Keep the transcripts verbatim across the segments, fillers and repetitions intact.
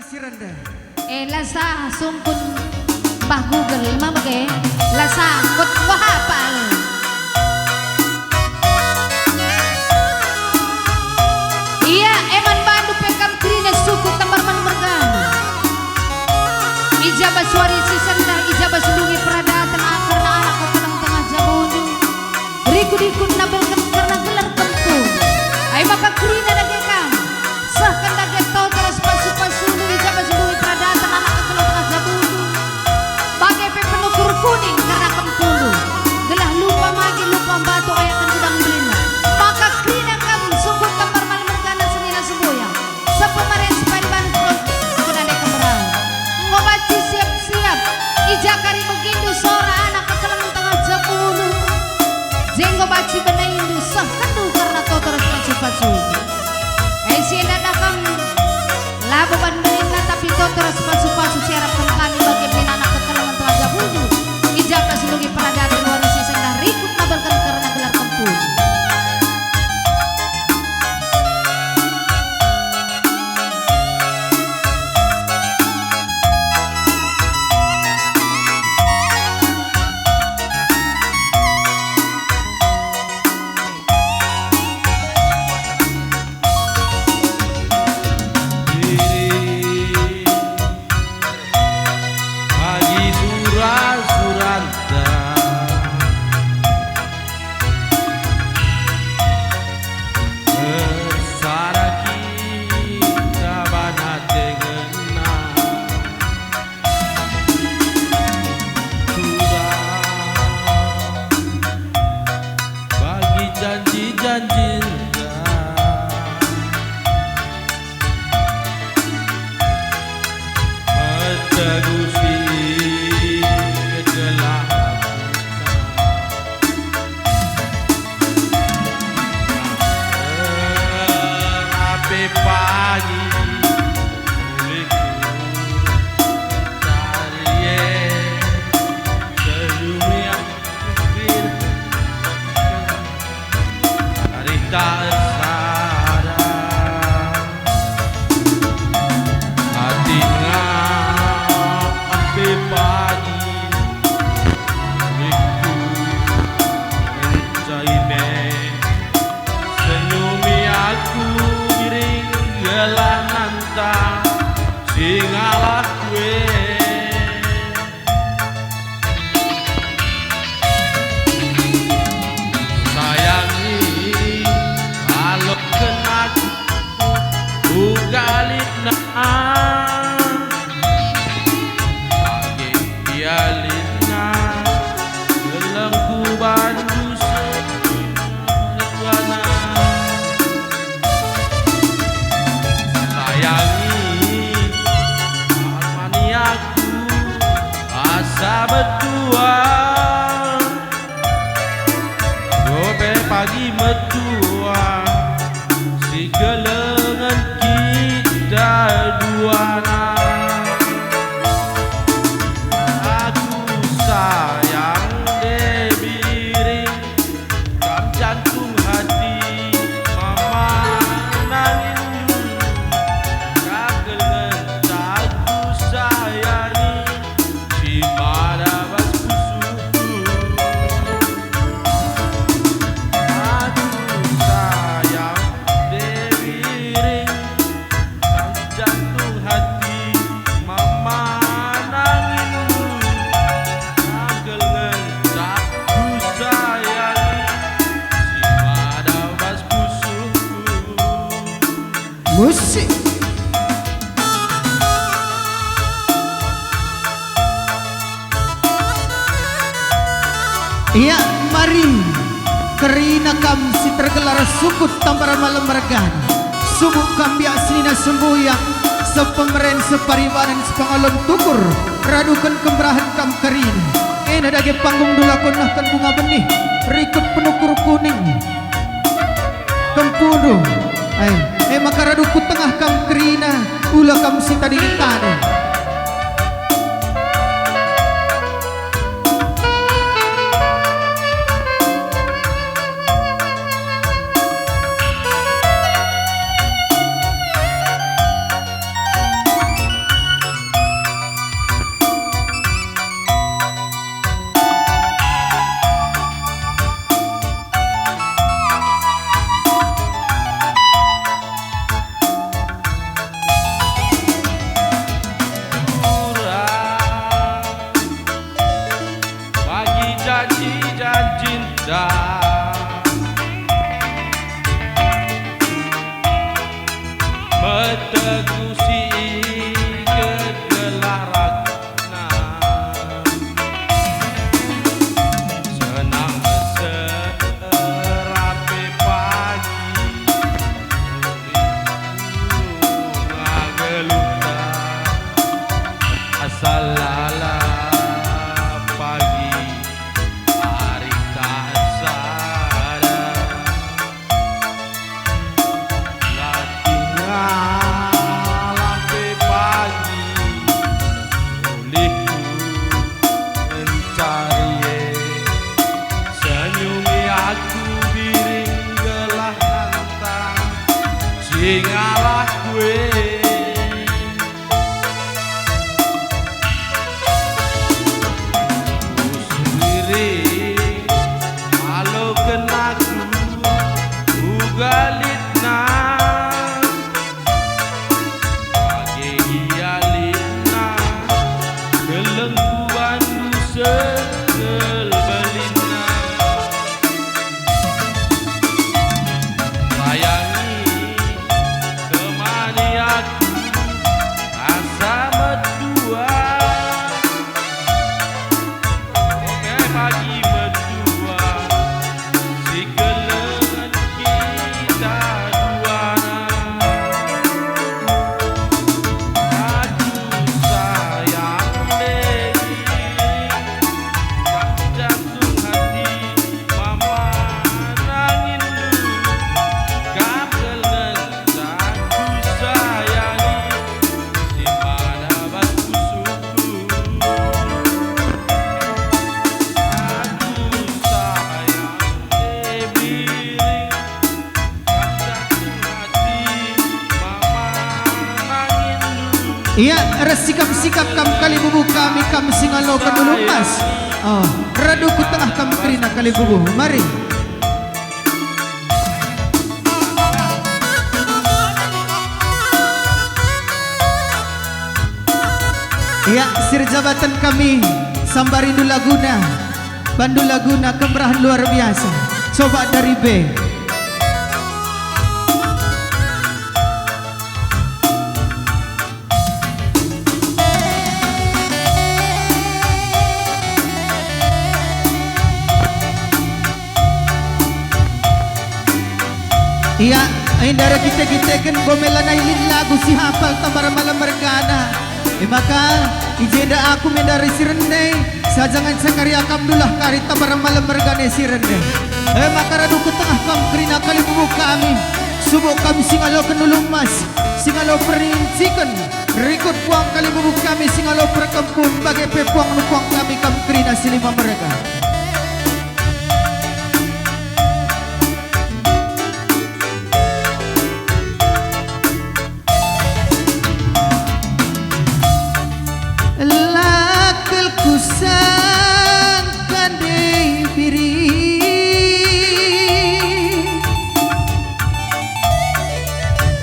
Cirende. Eh, la sah sungkun Mbah Google, ma bage? La sangkut, wah, apal. Ia, e man bandu pe kam kerina suku Tambar Malem mergana. I ja bas wari si sendah, i ja bas ndungi peradaten, kerna anak kekelengen tengah jabundu. Rikut-rikut nabelken kerna gelar kempu. Ai maka kerina dage kam. Sehken dage toto ras pasu-pasundu i ja bas ndungi peradaten anak kekelengen tengah jabundu. Bage pe penukur kuning kerna kempundu. Gelah lupa magi lupa mbatu ayaken gedang belinna. Maka kerina kam sungkun Tambar Malem mergana senina semboya. Sepemaren separiban kenale kemeran. Enggo banci siap-siap. I ja kari begindu sora anak kekelengen tengah jabundu. Enggo banci beneindu sehkenndu kerna toto ras pasu-pasu. E si enda dakam labo ban beninna tapi toto ras pasu-pasu si arapken kami bage pe anak kekelengen tengah jabundu. I ja bas ndungi peradaten wari si sendah rikut nabelken kerna gelar kempu. Bagi sura-suranta. Ersada kita bana tengenna. Sudah bagi janji-janjinta. Meteguh si ketelah Rape pagi ulihku cari e senyum yang Arih tak sada ati ngape pagi ikut mencai me. Senyumi aku iring gelah nanta si ngalah kue. Sayangi, aloken aku, uga litna. Bage ia litna, gelengku bandu seduana. Sayangi, amani aku, asa betua. Dope pagi metua, si kelengen kita duana. Aku sayang Debi Ring, kam jantung hati mama nangindu, kagel ngenca ku sayangi, si mada bas pusuhku. Aku sayang Dewi Ring, kam jantung hati mama nangindu, kagel ngenca ku sayangi, si mada bas pusuhku. Musik. Ia, mari, kerina kam si tergelar sukut Tambar Malem mergana. Subuk kam biak senina sembuyak, sepemeren, separibanen, sepangalon tukur, raduken kemberahen kam kerina. Enda dage panggung dula kon nahken bunga benih, rikut penukur kuning. Kempundu, ai, e maka radu ku tengah kam kerina, ula kam si tading-tading. Ia, ras sikap-sikap kam kalimbubu kami, kam si ngaloken ulu emas. Oh, radu ku tengah kam kerina kalimbubu. Mari. Ia, si erjabaten kami, sambarindu laguna, bandu laguna kemerahen luar biasa. Coba dari B. Ia, enda erkite-kiteken bo me lanai lit lagu si hapal Tambar Malem mergana. E maka, i jenda aku me ndai si rende, saja ngenca kari akam dulah kari Tambar Malem mergana si rende. E maka radu ku tengah kam kerina kalimbubu kami, subuk kam si ngaloken ulu emas, si ngalo perinciken, rikut puang kalimbubu kami si ngalo perkempun, bage pe puang nukuang kami kam kerina si lima merga. La kal kusangka ndai Biri,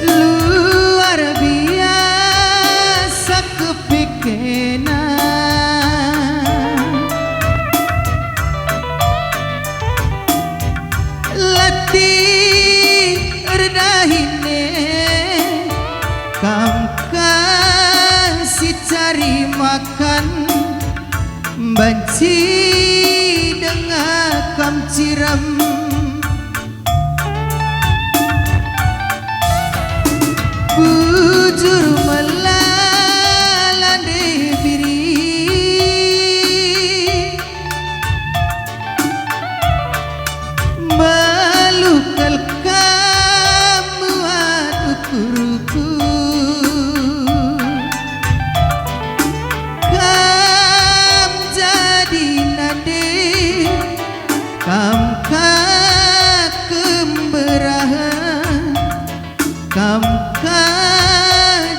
luar biasa kepikena. Latih erdahine, kam ka si cari makan, banci denga kam cirem. Bujur melala ndai Biri, melu kal kam muat ukurku. Kam jadi nande, kam ka kemberahen, kam ka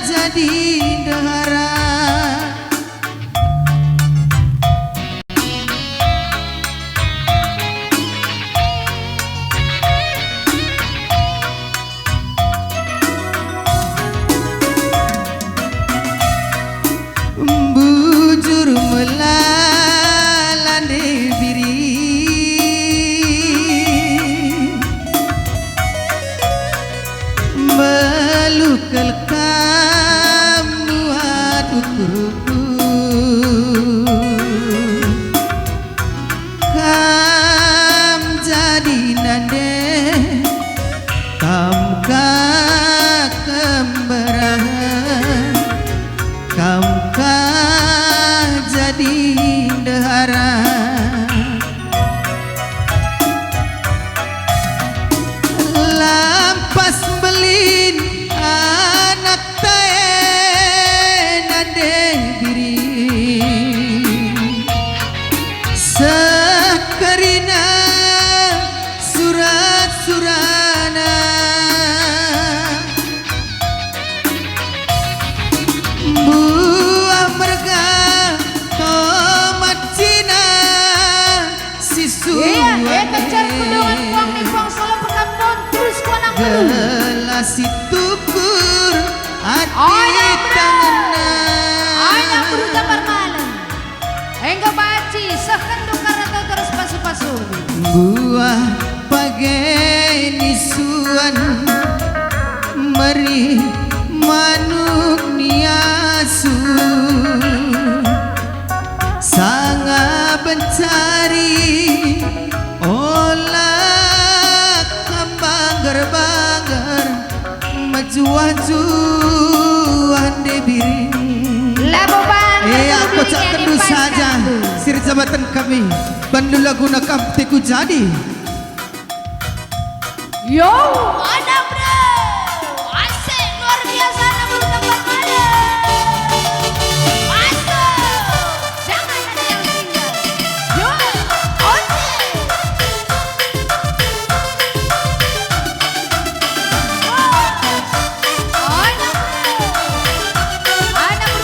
jadi ndehara. Bujur melala ndai Biri, melu kal kam muat ukurku. Kam jadi nande, kam ka kemberahen, kam ka jadi ndehara. Lampas mbelin anak tae nande Biri, seh kerina surat-surana. Mbuah merga tomat cina si suan. Iya, eh, kejar kundungan puang ni puang solo pekapon terus kuanang dulu. Gelah si tukur ati tangenna. Anak beruta parmalem. Enggo banci seh kenndu karna toto ras pasu-pasu. Mbuah page nisuan, meri manuk ni asu, sanga bencari ola kam bangger-bangger. Mejuah-juah ndai Biri. Labo bang, eh, aku cak kendu saja, sirjabaten kami, bandu laguna kam teku jadi. Yo, anak bro, asik luar biasa, anak bro, tempat mana? Masuk. Jangan ada yang tinggal. Yo, oke. Anak bro. Anak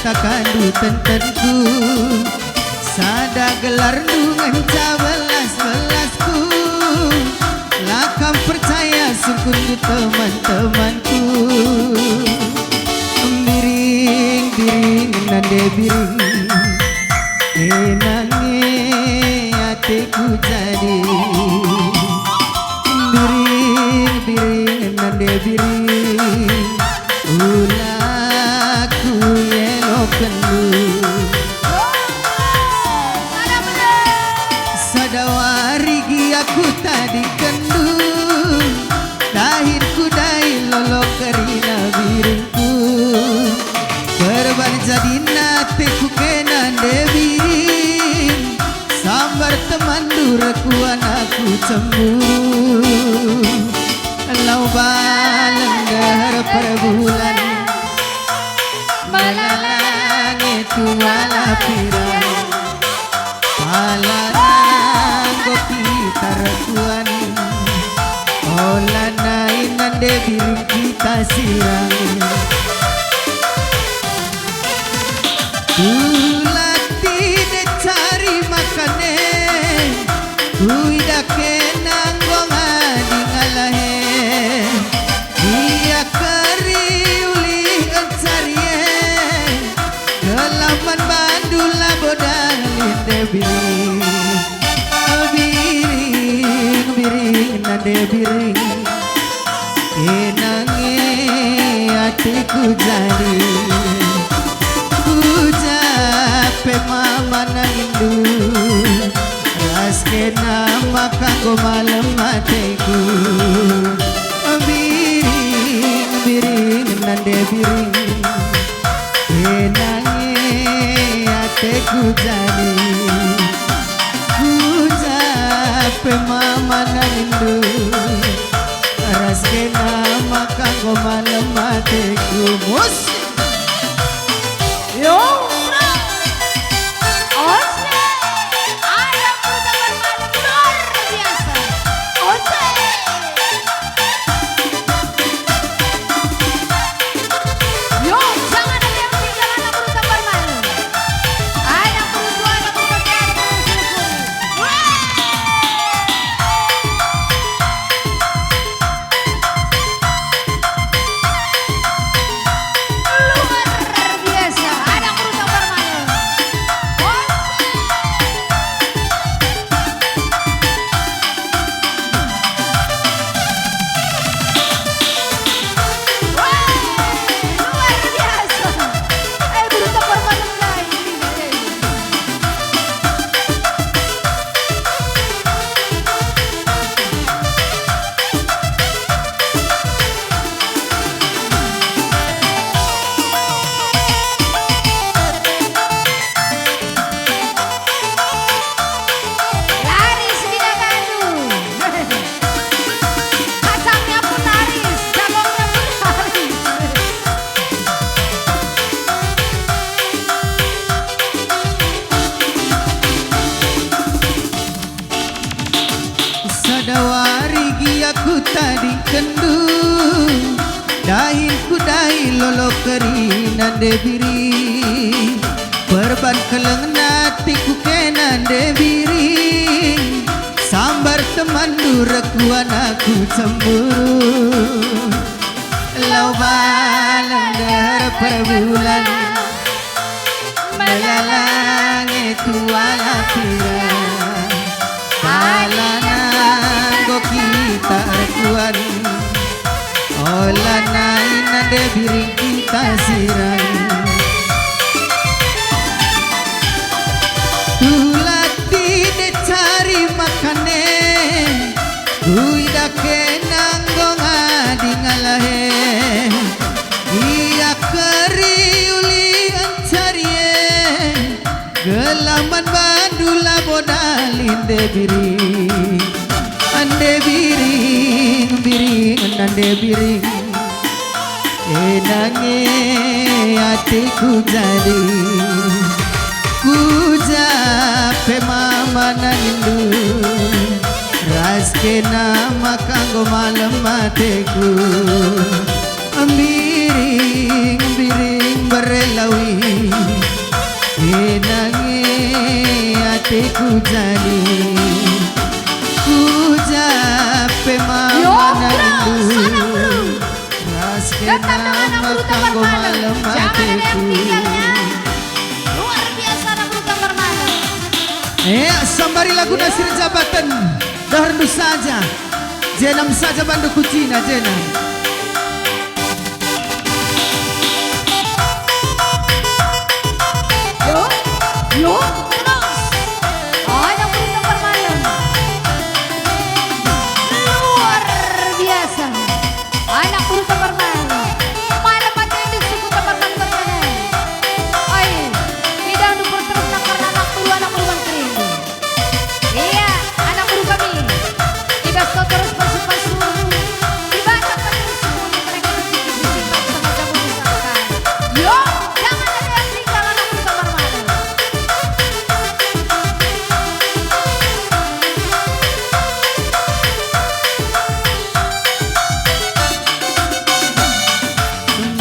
Kandu tentenku, sada gelarndu ngenca belas-belasku. La kam percaya sungkunndu teman-temanku. Biring, biring, nande biring, e nange ateku jadi. Biring, biring, nande biring, ula kuelokenndu. Sada wari gia kutadingkenndu, dahin kudai lolo kerina biringku. Perban jadina ateku kena nande biring, sambar temanndu rekuan aku cemburu. Lau balen deher perbulan, melala nge tuala pira. Pala nanggo kita rekuan, ola nai nande biring kita sirang. Tulati decari makane, kuidah kena enggo ngadi ngalahe. Ia keri ulih encari e, gelah man bandu labo dalin nande biring. Biring, biring, nande biring, e nange ateku jadi. Kuja pe mama nangindu, ras kena maka enggo malem ateku. Biring, biring, nande biring, e nange ateku jadi. Kuja pe mama nangindu, ras kena maka enggo malem ateku. Musik. Yo. Oke. Ada pertemuan malam luar biasa. Oke. Yo, jangan ada yang ketinggalan, aku tambah malu. Anak perempuan, aku tambah malu. Weh! Luar biasa, anak perempuan tambah malu. Oke. Wah, luar biasa. Eh, Bruto Permata Menjai. Laris Binagandu. Kacangnya pun laris, jablongnya pun laris. Sada wari gia kutadingkenndu, dahin kudai lolo kerina nande biring. Perban keleng natiku kena nande biring, sambar temanndu rekuan aku cemburu. Lau balen deher perbulan, melala nge tuala pira. Kalana enggo kita erkuan, ola nai nande biring kita sirang. Tulati decari makane, kuidah kena enggo ngadi ngalahe. Ia keri uli encari e, gelah man bandu labo dalin nande biring. Ande biring, biring, ande biring. E nange ateku jadi, kuja pe mama nandu, ras kena maka enggo malem ateku. Mbiring, mbiring, bere lawi, Teku jadi, ku jape mama. Yo, terus, anak bro. Ras kena. Tetap dengan anak bro, maka malem. Jangan ada yang tinggal, ya. Luar biasa, anak bro, tambar malem. Eh, sambari lagu Nasir Jabaten. Dahndu saja. Jenam saja bandu kucina, jenam. Yo, yo, terus. Anak bro tambar malem. Luar biasa. Anak bro tambar malem. Malem aja ini suku tambar malem. Ai, idahndu perterusna karena anak bro, anak bro mantri. Ia, anak bro kami, i bas toto ras pasu-pasu, Dibata pagi semua mereka berpikir-pikir bangsa macam usahakan. Yo, jangan ada yang tinggal anak bro tambar malem.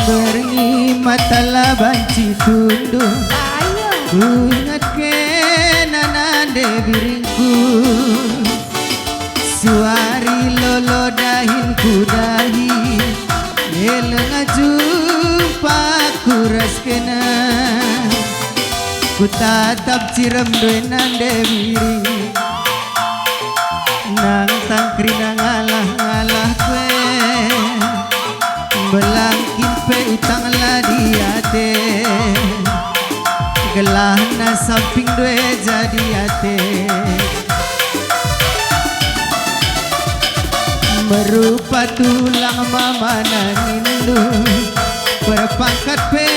Berngi mata la banci tunduh. Ayo. Kuingat kena nande biringku. Suari lolo dahin ku dahi. Eleng jumpa ku ras kena. Kutatap cirem ndue nande biring. Nang tangkri na ngalah-ngalah kue, mbelangkin pe utang la diate, gelahna samping ndue jadi ate. Merupa tulang mama nangindu, berpangkat pe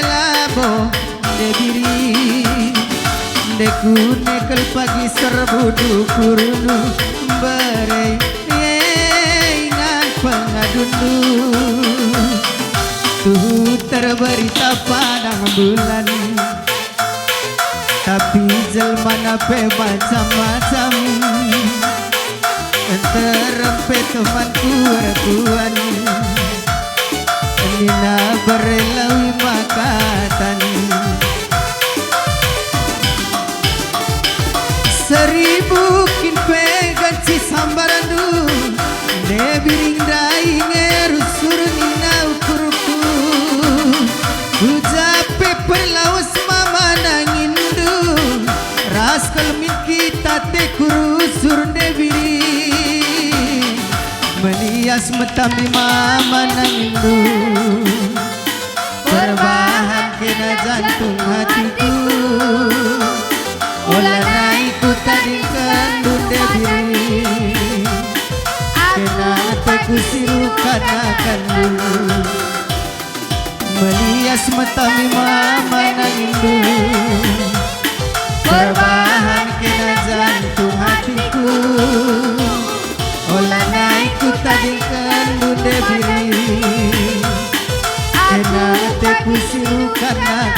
labo. Ndebiri, ndeku nekel pagi serbu dukurndu, mbere ingan pengadundu. Tuhu terberita padang bulan, tapi jelmana pe macam-macam. Nterem pe temanku erkuan, nina bere lawi makatan. Seribu kin pe ganci sambaranndu, ndebiring ndai nge rusur nina ukurku. Uja pe perlawes mama nanginndu, ras kal min kita te kurusur ndebiri. Melias metami mama nanginndu, perbahan kena jantung hatiku. Ola nai kutadingkenndu ndebiri, kena ateku si rukanakandu. Melias metami mama nanginndu, perbahan kena jantung hatiku. Ola nai kutadingkenndu ndebiri, kena ateku si rukana